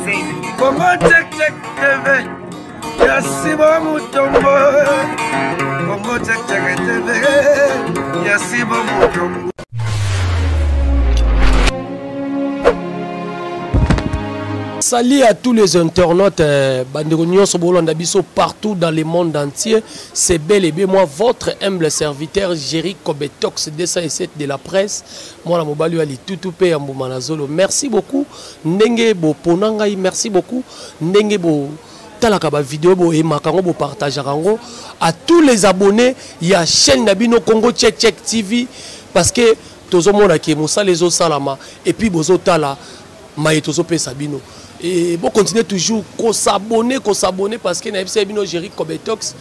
Congo Check Check TV ya Sibo Mutombo Congo Check Check TV ya Sibo Mutombo. Salut à tous les internautes, euh, bandeko nyonso bolanda biso partout dans le monde entier. C'est bel et bien moi, votre humble serviteur, Jerry Kobetox 207 de la presse. Moi, la mobali ya litutu pe ya mbuma na zolo. Merci beaucoup. Ndenge bo pona ngai, merci beaucoup. Ndenge bo talaka ba vidéo bo aimaka yango bo partageaka yango à tous les abonnés ya chaîne na bino Congo Check Check TV parce que tozomona ke mosala ezosalama et puis bozotala maye tozopesa bino et bo continuer toujours ko s'abonner ko s'abonner parce que nayebisa bino Jerry Kobetox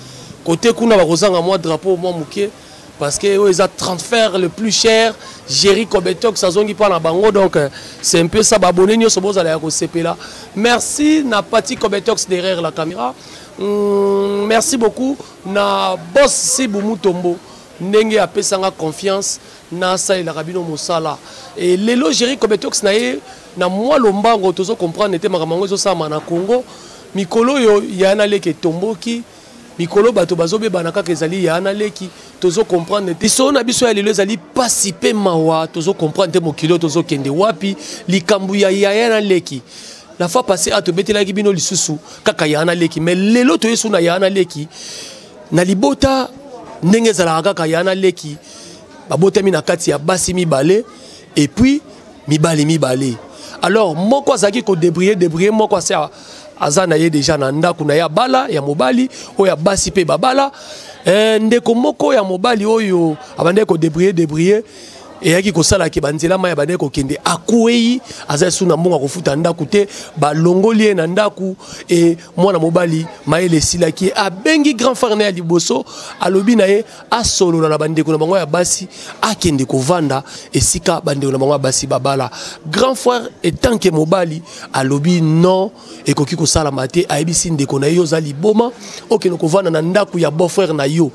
côté kuna bakozanga mwa drapeau mwa moke parce que oyo eza transfert le plus cher Jerry Kobetox azongi mpa na bango donc euh, c'est un peu ça baabonné nyonso bozala ya kosepela merci na Patty Kobetox derrière la caméra mm, merci beaucoup na boss Sibu Mutombo ndenge apesanga confiance nasalelaka bino mosala e lelo Jerry Kobetox na ye na mwa lombango tozo comprendre te makambo yango ezosalama na Congo mikolo oyo ya na leke etomboki mikolo bato bazobebana kaka ezali ya na leki tozo comprendre te lisolo na biso ya lelo ezali pasi mpe mawa tozo comprendre te mokili oyo tozokende wapi likambo ya yaya na leki la fois passée a tobetelaki bino lisusu kaka ya na leki mais lelo toyesu na ya na leki na libota ndenge ezalaka kaka ya na leki babotami na kati ya basi mibale et puis mibali mibale alors moko azalaki kodebrie debrie moko asi aza na ye deja na ndako na ye abala ya mobali oyo ya basi mpe babala eh, ndeko moko ya mobali oyo abandaki kodebrie debrie eyaki kosala ke banzela mai abandaki kokende akwei aza lisusu na mbongo ya kofuta ndako te balongoli ye na ndako e mwana mobali mayele esilaki ye abengi grand frère na ya liboso alobi na ye asolola na bandeko na bango ya basi akende kovanda esika bandeko na bango ya basi babala grand frère etanke mobali alobi non ekoki kosalama te ayebisi ndeko na ye yo oza liboma okende kovanda na ndako ya beau frère na yo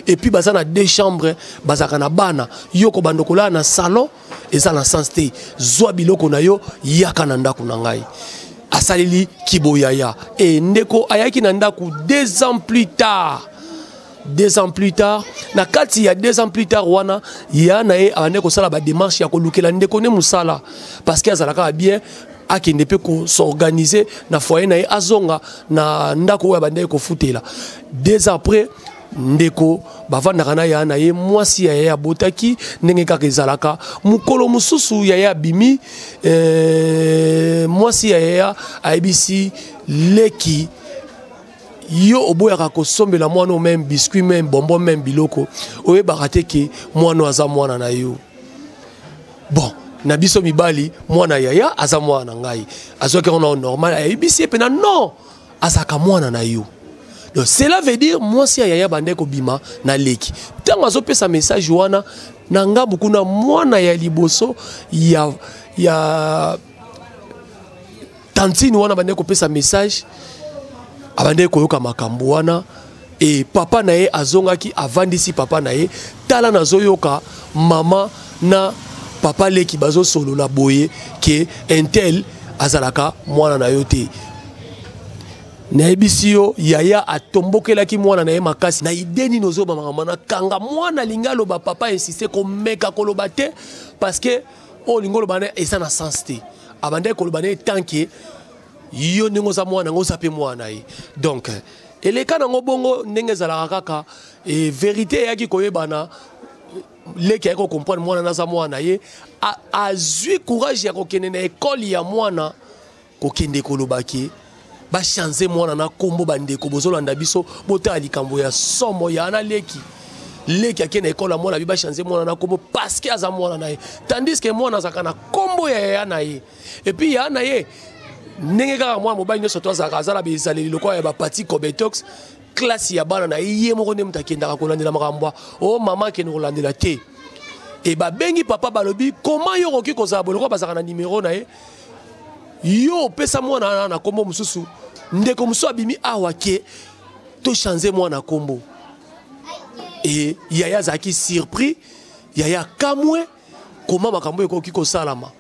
epuis baza na deux chambres bazalaka na bana yo kobanda kolala na salon eza na sens te zwa biloko na yo yaka na ndako na ngai asaleli kiboyaya e ndeko ayaki na ndako deux ans plus tard deux ans plus tard na kati ya deux ans plus tard wana ya na ye abandaki kosala bademarche ya kolukela ndeko ne mosala parce que azalaka bien akende mpe kosorganize na foyer na ye azonga na ndako oyo abandaki kofutela deux ans après ndeko bavandaka na yaya na ye mwasi ya yaya abotaki ndenge kaka ezalaka mokolo mosusu yaya abimi eh, mwasi ya yaya ayebisi leki yo oboyaka kosombela mwana oyo meme biscuit meme bonbon meme biloko oyebaka te ke mwana oyo aza mwana na yo bon na biso mibali mwana yaya aza mwana na ngai azwaki yango na normal ayebisi ye mpena non azalaka mwana na yo donc cela veut dire mwasi ya yaya bandaki kobima na leki ntango azopesa message wana na ngambo kuna mwana ya liboso ya, ya tantine wana abandaki kopesa message abandaki koyoka makambo wana e papa na ye azongaki avandisi papa na ye tala nazoyoka mama na papa leki bazosolola boye ke intel azalaka mwana na yo te nayebisi yo yaya atombokelaki mwana na ye makasi na ide nini ozoba makambo na kanga mwana alingi aloba papa insiste komeka koloba te parce que oyo olingi oloba na eza na sens te abandaki koloba na ye tant que yo ndenge oza mwana yango oza mpe mwana ye donc eleka nango bongo ndenge ezalaka kaka e verité eyaki koyebana leki ayaki kocomprendre mwana naza mwana ye azwi courage ya kokende na ekole ya mwana kokende koloba ke bachange mwana na nkombo bandeko bozolanda biso botala likambo ya somo ya na leki leki ake na ekole ya mwana bi bachange mwana na nkombo parceke aza mwana na ye tandis ke mwana azalaka na nkombo ya yaya na ye epuis yaya na ye ndenge kaka mwana mobali nyonso to azalaka aza na bizaleli lokola ya bapati cobetox klase ya bana na ye ye moko nde moto akendaka kolandela makambo o oh, mama akende kolandela te e babengi papa balobi koma yo okoki kozala boye lokola bazalaka na nimero na ye yo opesa mwana wana na nkombo mosusu ndeko mosusu abimi awa ke tochange mwana nkombo e yaya azalaki surpris yaya akamwe koma makambo ekoki kosalama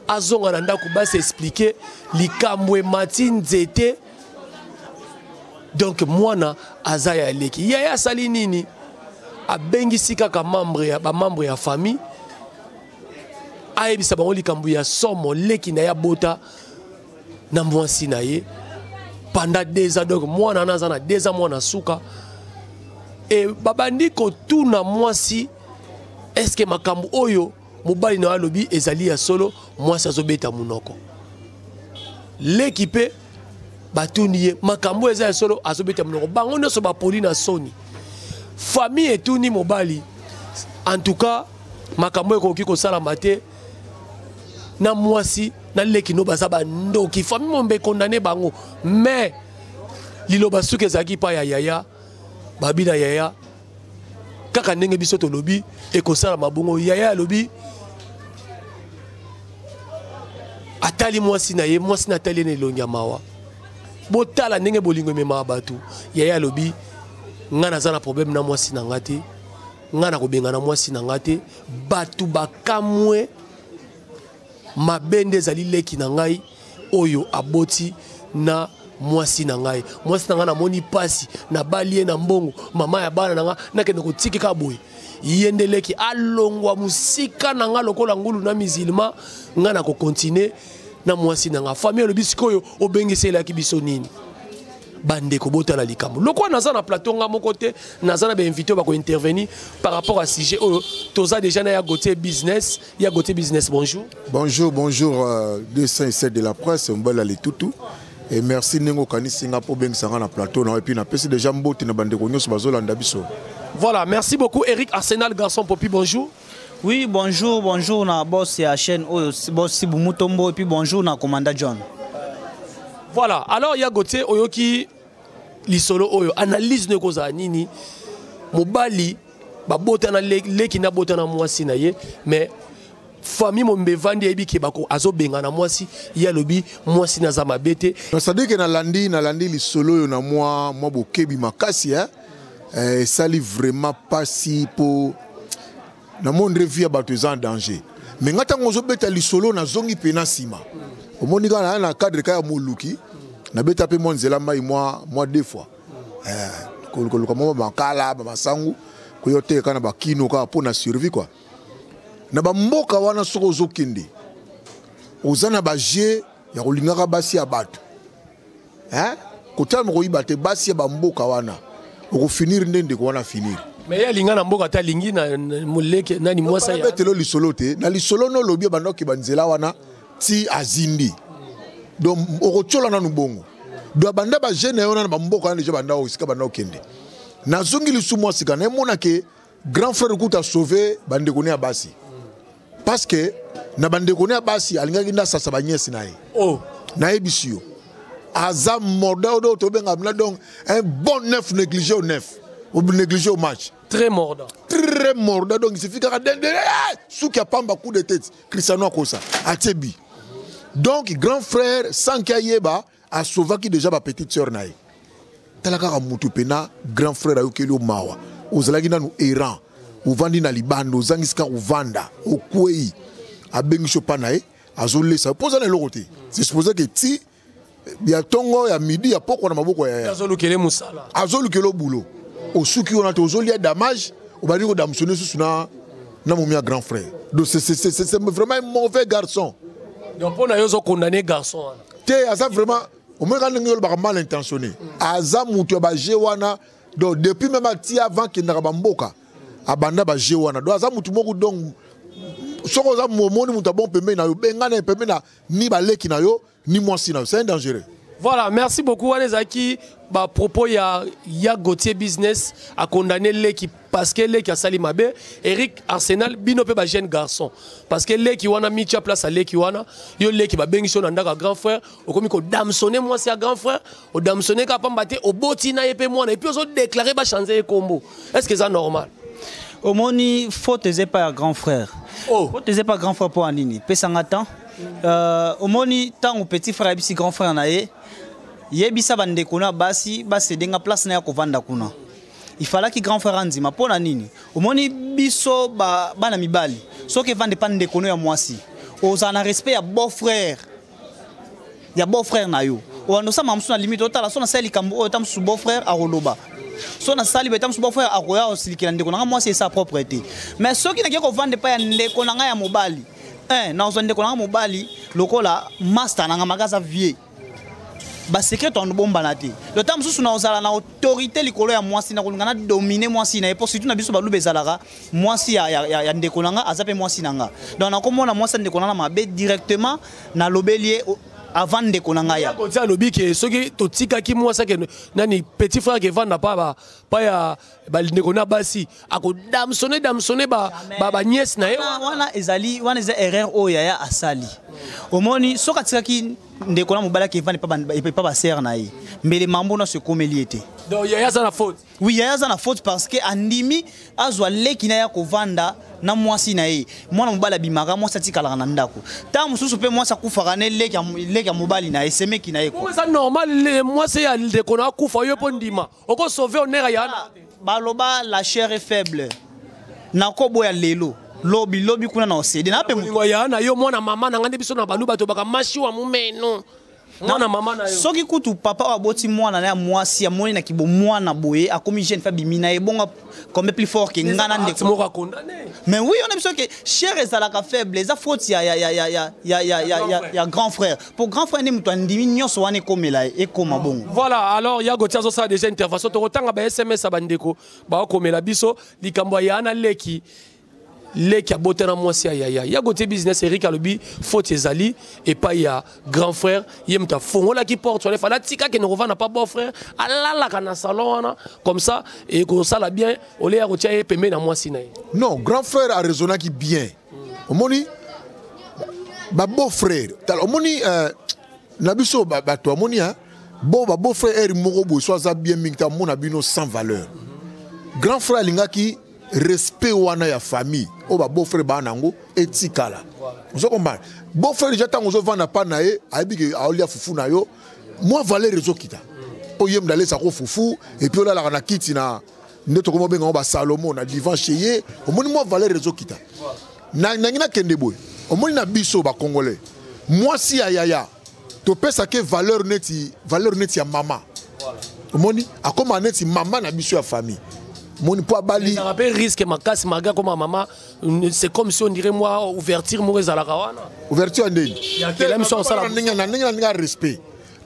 azonga na ndako basi explike likambo emati nzete. Donc mwana aza ya leki. Yaya asali nini? Abengisi kaka membre ya ba membre ya famille, ayebisa bango likambo ya somo leki na ye abota na mwasi na ye pendant 2 ans. Donc mwana wana aza na 2 ans, mwana suka. E babandi kotuna mwasi, est-ce que makambo oyo mobali na ye alobi ezali ya solo? Mwasi azobeta monoko. Leki mpe batuni ye makambo eza ya solo, azobeta monoko. Bango nyonso bapoli na soni. Famille etuni mobali, en tout cas makambo ekoki kosalama te na mwasi na leki no baza bandoki. Famille mombe ekondane bango, mais liloba suki ezalaki pa ya yaya. Babi na yaya, kaka ndenge biso tolobi ekosalama bongo. Yaya alobi, atali mwasi na ye, mwasi na atali ye na elongi ya mawa. Botala ndenge bolingo ememaka bato. Yaya alobi, ngai naza na problème na mwasi na nga te, ngai nakobengana mwasi na nga te. Bato bakamwe, mabe nde ezali leki na ngai oyo aboti na mwasi na ngai. Mwasi na ngai namoni mpasi, nabali ye na mbongo, mama ya bana na ngai, nakende kotikika boye. Ye nde leki, alongwa mosika na ngai lokola ngulu na musulman. Ngai nakokontinue na mwasi na ngai. Famille alobi, sikoyo obengiselaki biso nini? Bandeko, botala likambo lokola naza na plateau nga moko te, naza na bainvité oyo bakointervenir par rapport à sujet oyo. Toza déjà na ya Gautier Business. Ya Gautier Business, bonjour. Bonjour, bonjour, 207 de la presse, Mbala Litutu. Et merci ndenge okanisi nga mpo obengisa nga na plateau na yo. Et puis napesi déjà mbote na bandeko nyonso bazolanda biso. Voilà, merci beaucoup. Eric Arsenal, garçon Popi, bonjour. Oui, bonjour, bonjour na boss ya chaîne oyo, boss Sibu Mutombo, et puis bonjour na commandant John. Voilà, alors ya Gauthier, oyoki lisolo oyo, analyse ne kozala nini? Mobali babotana, leki na botana mwasi na ye, mais famille mombe evandi, ayebi ke bako azobengana mwasi. Ye alobi mwasi naza mabe te. C'est-à-dire que nalandi lisolo oyo na mwa bokebi makasi, hein? Esali vraiment pasi po namoni vie ya bato eza en danger. Mais nga ntango ozobeta lisolo, nazongi mpe na nsima, omoni kaka na cadre kaka ya moluki, nabeta mpe mwa nzela mai mwa deux fois, koluka mwa bamakala, bamasangu, koyo teka na bakino kaka mpo na survie quoi. Na bamboka wana, soki ozokende, oza na baje ya kolingaka basi ya bato, hein? Kotala koyiba te basi ya bamboka wana, okofinir nde ndeko wana finir. Mais ye alinga na mboka te, alingi na moleke nani mwasa ya betelo lisolo te. Na lisolo no olobi bandoki banzela wana ti azindi, donc okotiola nanu bongo. Donc banda bajeune na yo wana na bamboka wana, deja banda esika banda okende. Nazongi lisusu mwa sika, nayemona ke grand frère kuta sauve bandeko ne ya basi, parce que na bandeko ne ya basi alingaki nde asasa banyesi na ye. Oh. Nayebisi yo, aza mordant oyo tobenga na donc un bon neuf négligé au neuf ou négligé au match. Très mordant. Très mordant, donc il suffit kaka dende suki ya pamba, coup de tête, Cristiano akosa atie bi. Donc grand frère, sans ke ayeba, asauvaki déjà ba petite sœur na ye. Tala kaka mutu pena grand frère ayokeli yo mawa, ozalaki nanu errant, ovandi na libanda, ozangisi kaka ovanda, okwei, abengisi yo mpa na ye, azolesa yo mpo oza na eloko te. C'est supposé que ti ya ntongo, ya midi, ya pokwa na maboko ya azolukele mosala. Azolukela obulo, osuki wana te, ozolia damage, obandi kodamsone susu na momi ya grand frère. Donc c'est vraiment un mauvais garçon. Donc mpo na yo ozokondane garçon wana? Te, aza vraiment, omoni kaka ndenge olobaka, mal intentionné. Aza moto ya baje wana. Donc depuis même ati avant kendaka bamboka, abanda baje wana. Donc aza motu moko, donc soki oza omoni moto abon pembeni na yo, bengana ye pembeni na ni baleki na yo ni mwasi na yo, c'est un dangereux. Voilà, merci beaucoup. Wana ezalaki bapropos ya Gautier Business, akondamné leki parce que leki asali mabe. Eric Arsenal, bino mpe bajeune garçon, parce que leki wana mitia place ya leki wana. Yo leki, babengisi yo na ndako ya grand frère, okomi kodamsone mwasi ya grand frère, odamsone kaka pamba te oboti na ye mpe mwana, et puis ozodéclare bachange ye kombo. Est ce que eza normal? Omoni, faute eza epai ya grand frère. Oh. Faute eza epai ya grand frère mpo ya nini? Pesanga temps. Omoni, ntango petit frère ayebisi grand frère na ye, yebisa bandeko na basi basedenga place na ya kovanda kuna, ifalaki grand frère andima. Mpo na nini? Omoni, biso bana mibali, soki evanda epa ndeko no ya mwasi, Ozala na respect ya beau frère, ya beau frère na yo. Obanda osala mosusu na limite, otala so nasali likambo oyo, ta mosusu beau frère akoloba, so nasali boye, ta mosusu beau frère akoya osilikela ndeko na ngai mwasi, esa propre te. Mais soki nakei kovanda epai ya ndeko na ngai ya mobali, un, nazwa ndeko na ngai mobali lokola master na ngai, maka aza vieux, basecret toando bombana te. Lota mosusu na ozala na autorité likolo ya mwasi, na kolinga na domine mwasi na ye, po surtout na biso baluba ezalaka mwasi ya ndeko na nga aza mpe mwasi na nga. Donc nakomona mwasi ya ndeko na nga mabe, directement nalobeli ye avant ndeko na ngai ya Kotia alobi ke soki totikaki mwasi akende nani, petit frère akevanda pa ya bandeko na basi, akodamsone damsone baniese na ye. Wana ezali, wana eza erreur oyo yaya asali. Omoni, soki atikaki ndeko na mobali akevanda epa basere na ye, mbele mambo nyonso ekomeli ye te. Donc yaya aza na faute. Oui, yaya aza na faute, parce que andimi azwa leki na ye kovanda na mwasi na ye. Mwana mobali abimaka, mwasi atikalaka na ndako. Ntango mosusu mpe mwasi akufaka ne leki ya mobali na ye, semeki na ye. Bongo eza normal mwasi ya ndeko na akufa, yo mpo ndima okosauve honneur ya na? Baloba la chair est faible. Nakoboya lelo, lobi lobi kuna na osede na mpe. Bolingo ya na yo, mwana mama na ngai nde biso na balu bato baka mashi wa mumeno, mwana mama na yo. Soki kutu papa oyo aboti mwana na ya mwasi amoni na kibo mwana boye akomi jeune, fa bimi na ye bongo, combien plus fort ke nga na ndeko moko akondane. Mais oui, on a biso ke chair ezalaka faible. Eza faute ya grand frère, po grand frère nde moto andimi nyonso wana ekomela ye, ekoma bongo. Voilà, alors ya Goti azosala déjà intervention. Tokotanga ba SMS ya bandeko baokomela biso likambo ya na leki, leki abota na mwasi ya yaya. Ya Goti Business, Eric alobi faute ezali epai ya grand frère. Ye moto afongolaki porte wana. Efala atika akende kovanda pa beau frère, alalaka na salon wana, comme ça ekosala bien ole ya kotia ye pembeni na mwasi na ye. Non, grand frère araisonnaki bien. Omoni babeau frère, tala, omoni na biso bato amoni, hein, bo babeau frère ere moko boye so aza bien mingi te, amona bino sans valeur. Grand frère alingaki respect wana ya famille oyo babeau frère baa nango etikala. Ozo comprendre? Beau frère déjà, ntango ozovanda pa na ye, ayebi ke aolia fufu na yo, mwa valeur ezokita, mpo ye moto alesako fufu, et puis olalaka na kiti na nde tokoma obenga ngo basalomo na divan chez ye. Omoni, mwa valeur ezokita. Nangi nakende boye, omoni, na biso bacongolais, mwasi ya yaya topesaki valeur neti, valeur neti ya mama. Omoni, akóma neti mama na biso ya famille. Omoni, mpo abali. Ezalaka mpe risque makasi malgré koma mama, c'est comme si on dirait moi ouverture moko ezalaka wana. Ouverture ya ndeni? Ya kela miso osala. Na ndenge ya respect,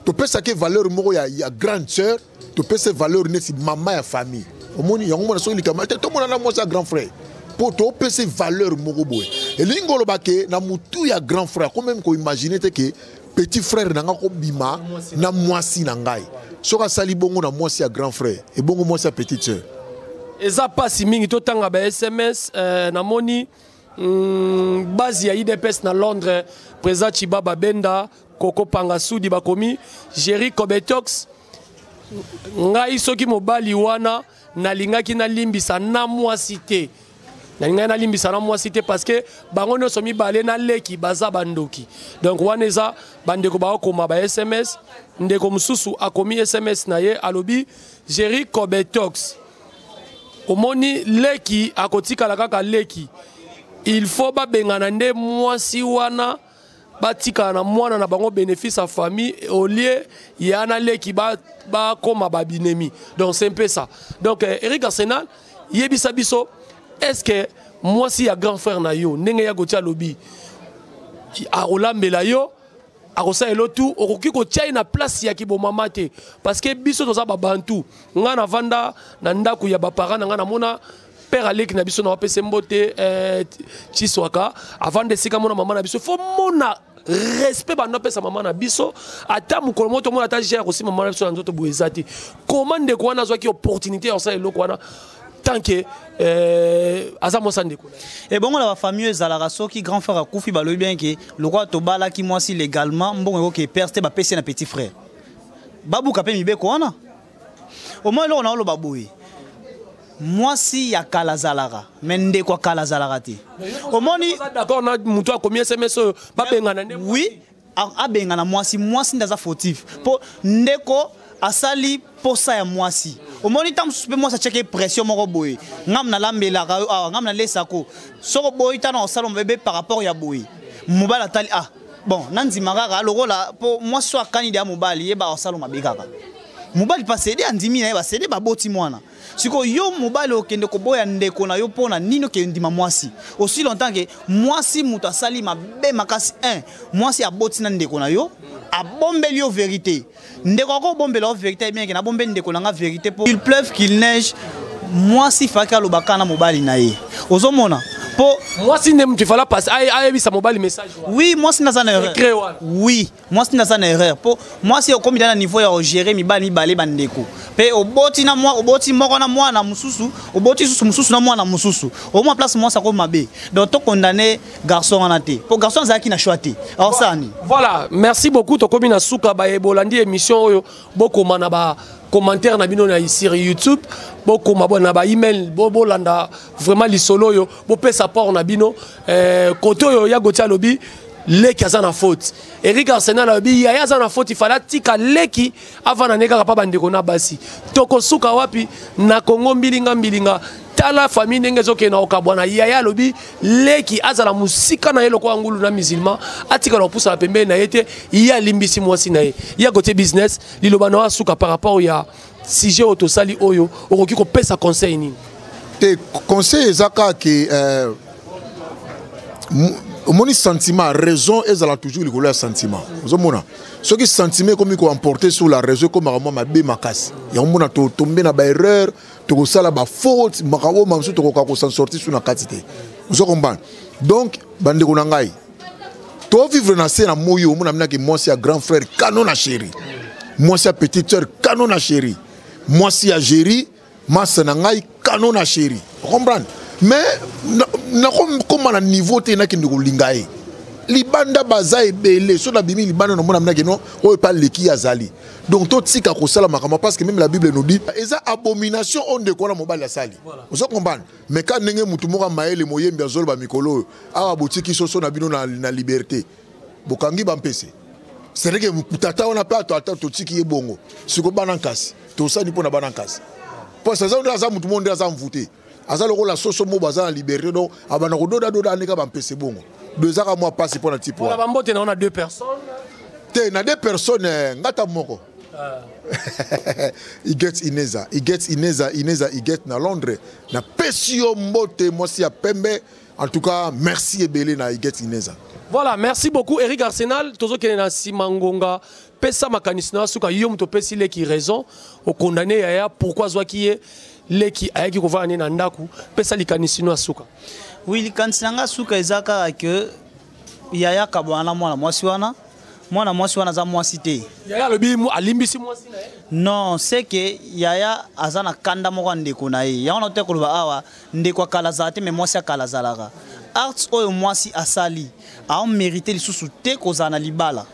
topesaki valeur moko ya grande sœur, topesa valeur neti mama ya famille. Omoni yango, mona soki likambo te, tomona na mwasi ya grand frère, mpo topesa valeur moko boye. Elingi koloba ke na motu ya grand frère ko même koimagine te ke petit frère na nga kobima na mwasi na ngai. Soki asali bongo na mwasi ya grand frère, ebongo mwasi ya petite sœur? Eza mpasi mingi. Totanga ba SMS. Namoni base ya UDPS na Londres, président Chibaba Benda Koko Panga Sudi bakomi: Géri Cobetox, ngai soki mobali wana nalingaki nalimbisa na mwasi te, nalingaki nalimbisa na mwasi te, parce que bango nyonso mibale na leki baza bandoki. Donc wana eza bandeko baokoma ba SMS. Ndeko mosusu akomi SMS na ye, alobi: Géri Cobetox, omoni, leki akotikala kaka leki. Il faut babengana nde mwasi wana, batikala na mwana na bango, bénéfice ya famille, au lieu ya na leki bakóma ba babinemi. Donc c'est un peu ça. Donc Eric Arsenal, yebisa biso, est ce que mwasi ya grand frère na yo, ndenge ya kotia alobi akolambela yo, akosala elo tu, okoki kotia ye na place ya kibomama te? Parce que biso toza babantu. Ngai navanda na ndako ya baparent na ngai, namona père aleki na biso na wapesa mbote, Chiswaka, avanda esika mona mama na biso. Fo mona respect bando apesa mama na biso. Ata mokolo moko tomona ata gere kosi mama na biso na nzoto boye eza te. Koma ndeko wana azwaki opportunité ya kosala eloko wana tant que aza mwasi ya ndeko na ye? Ebongo na bafamille oyo ezalaka, soki grand frère akufi, balobi bien ke lokola tobalaki mwasi légalement, mbongo ekoki eperdre te, bapesi ye na petit frère. Babuka mpe mibeko wana. Omoi eloko na oloba boye, mwasi ya kala azalaka, me ndeko ya kala azalaka te. Omoni? Oza d'accord na moto akomi SMS oyo, babengana nde? Oui, abengana mwasi. Mwasi nde aza fautif, mpo ndeko asali posa ya mwasi. Omoni, ntango mosusu mpe mwasi atiaki pression moko boye: ngam nalambelaka yo awa, ngam nalesako, soki oboyi, tana osala mabe par rapport ya boye. Mobali atali, ah bon, nandima kaka lokola mpo mwasi so akani deya mobali ye baosala mabe kaka. Mobali pasede andimi na ye, basede baboti mwana. Sikoyo yo mobali okende koboya ndeko na yo mpo na nini? Okende ndima mwasi aussi longtemps ke mwasi moto asali mabe makasi. 1 mwasi aboti na ndeko na yo, abombeli yo vérité. Ndeko akobombela yo vérité bien ke nabombeli ndeko na nga vérité mpo il pleuve qu'il neige, mwasi faki alobaka na mobali na ye. Ozomona mpo mwasi nde mutu ifala passe ayebisa mobali message. Oui, mwasi nde aza na erreur. Oui, mwasi nde aza na erreur, mpo mwasi okomi na niveau ya ogérer mibali mibale, bandeko, mpe oboti na mwa, oboti moko na mwana mosusu, oboti susu mosusu na mwana mosusu, omwa place mwasi akomi mabe. Donc tokondamner garçon wana te, mpo garçon azalaki na choix te, aosala nini? Voilà, merci beaucoup. Tokomi na suka. Bayebolandi émission oyo, bokoma na ba commentaire na bino na sur YouTube, bokoma bo na ba email, bolanda vraiment lisolo oyo, bopesa apport na bino. Côté oyo ya Gautier alobi leki aza na faute, Eric Arsenal alobi yaya aza na faute, ifala atika leki avanda nde kaka mpa bandeko na basi. Tokosuka wapi na Kongo mbilinga mbilinga? Tala famille ndenge ezokende na kokabwana. Yaya alobi leki azala mosika na ye lokola ngulu na musulman, atikala kopusana pembeni na ye te. Ye alimbisi mwasi na ye. Ye akotie business. Liloba na yo asuka par rapport ya sujet oyo tosali oyo, okoki kopesa conseil nini? Te, conseil eza kaka ke omoni, sentiment, raison ezala toujours likolo ya sentiment. Ozomona, soki sentiment ekomi koemporter sur la raison, ekomaka mwa mabe makasi. Yango mona totombe na baerreur, tokosala bafaute, makambo mosusu tokoka kosan sortir su na kati te. Ozo comprendre? Donc bandeko na ngai, tovivre na se na moi. Omona minaki mwasi ya grand frère kano na chéri, mwasi ya petite sœur kano na chéri, mwasi ya géri masa na ngai kano na chéri, comprendre? Mais nakokoma na niveau te nakende kolinga ye libanda. Baza ebele. So nabimi libanda, namona minaki no oyo epa leki azali. Donc totika kosala makambo, parce que même la Bible nous dit eza abomination oyo ndeko wana mobali asali. Ozo comprendre? Mais ka ndenge mutu moko mayele moyembi azoloba mikolo oyo awa, botiki soso na bino na liberté, bokangi bampese. C'est que tata wana mpe ato ata totiki ye bongo. Siko bana nkasi, tosali mpo na bana nkasi, mpo aza nde aza mutu moko nde aza mvute, aza lokola soso mo baza na liberté. Donc abanda kododadoda andeka bampese bongo. Do ezaka mwa mpasi mpo na type wana. Bambote na wana deux personnes. Te, na deux personnes, ngata moko, Iget Ineza, Iget Ineza, Ineza Iget na Londres, napesi yo mbote, mwasi ya pembe. En tout cas, merci ebele na Iget Ineza. Voilà, merci beaucoup Eric Arsenal. Tozokende na nsima ngonga. Pesa makanisi na suka. Yo moto opesi leki raison, okondamner yaya. Pourquoi azwaki ye leki, ayaki kovanda ne na ndako? Pesa likanisi no ya suka. Oui, likanisi na nga suka eza kaka ke yaya kabwana na mwana mwasi wana. Mwana mwasi wana aza mwasi te. Yaya alobi alimbisi mwasi na ye. Non, c'est que yaya aza na kanda moko ya ndeko na ye. Yango na te koloba awa ndeko akala azala te, mais mwasi akala azalaka. Art oyo mwasi asali, aomérite lisusu te kozala na libala.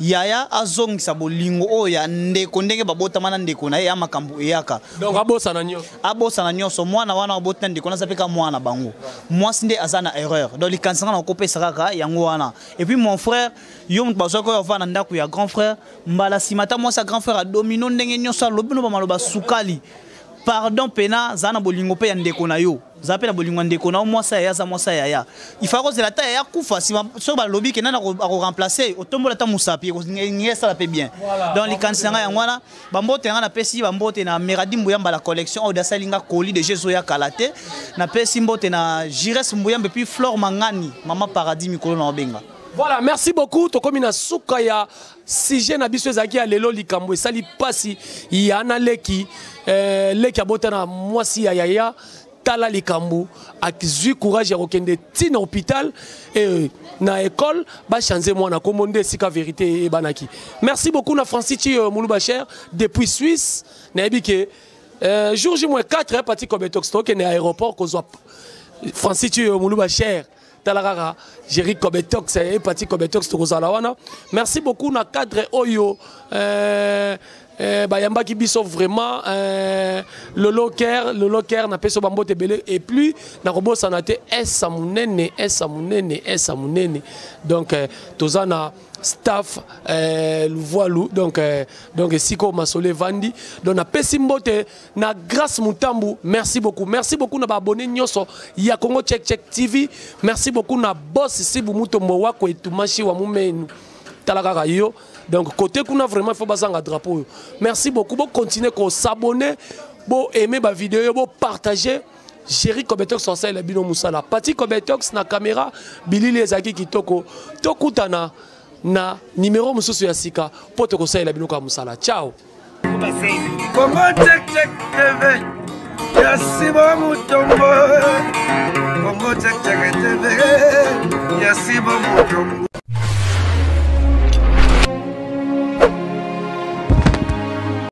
Yaya azongisa bolingo oyo ya ndeko, ndenge babotama na ndeko na ye ya makambo eyaka. Donc abosana nyonso. Abosana nyonso. Mwana wana aboti na ndeko naza mpe ka mwana bango. Mwasi nde aza na erreur. Donc likanisi nga na kopesa kaka yango wana. Et puis mon frère, yo moto bazwaki oyo ovanda na ndako ya grand frère, mbala nsima ata mwasi ya grand frère adomino ndenge nyonso, alobi no bamaloba sukali, pardon pena zala na bolingo mpe ya ndeko na yo, zala mpe na bolingo ya ndeko na yo. Mwasi ya yaya aza mwasi ya yaya. Ifa kozela ata yaya kufa, nsima soki balobi ke nani akoremplace, otombola ata mosapi, ekolingi esala mpe bien. Donc likanisi na ngai yango wana. Bambote na ngai, napesi bambote na Meradi Mbuyamba, la collection oyo dasali nga colis de Jésus ya kala te. Napesi mbote na Jires Mbuyamba, puis Flore Mangani, mama Paradis, mikolo na obenga. Voilà, merci beaucoup. Tokomi na suka ya sujet na biso ezalaki ya lelo. Likambo esali pasi ya na leki, leki abota na mwasi ya yaya. Tala likambo, azwi courage ya kokende ti na hôpital et na école bachange mwana kombo, nde esika vérité ebanaki. Merci beaucoup na Francis Chi Muluba cher depuis Suisse. Nayebi ke jour J moins 4 pati Kobetox tokende aéroport kozwa Francis Chi Muluba cher. Tala kaka Jerry Kobetox e pati Kobetox, tokozala wana. Merci beaucoup na cadre oyo. Eh, bayambaki biso vraiment eh, lolo ker, lolo ker, napesi yo bambote ebele. Et puis nakobosana te esa monene, esa monene, esa monene. Donc eh, toza na staff eh, Luvualu. Donc donc esika oyo masolo evandi. Donc napesi mbote na Grâce Mutambu, merci beaucoup, merci beaucoup na baabonné nyonso ya Congo Check Check TV. Merci beaucoup na boss Sibu Mutombo wako etumashi wa mumenu, tala kaka yo. Donc côté kuna vraiment il faut bazanga drapeau oyo. Merci beaucoup, bo continuer ko s'abonner, bo aimer ba vidéo, bo partager. Jerry Kobetox osala bino musala, Pati Kobetox na caméra, bilili ezalaki kitoko. Tokutana na numéro mosusu ya sika mpo tokosalela bino kaka mosala. Ciao. Congo Check Check TV ya Simon Mutombo. Congo Check Check TV ya Simon Mutombo.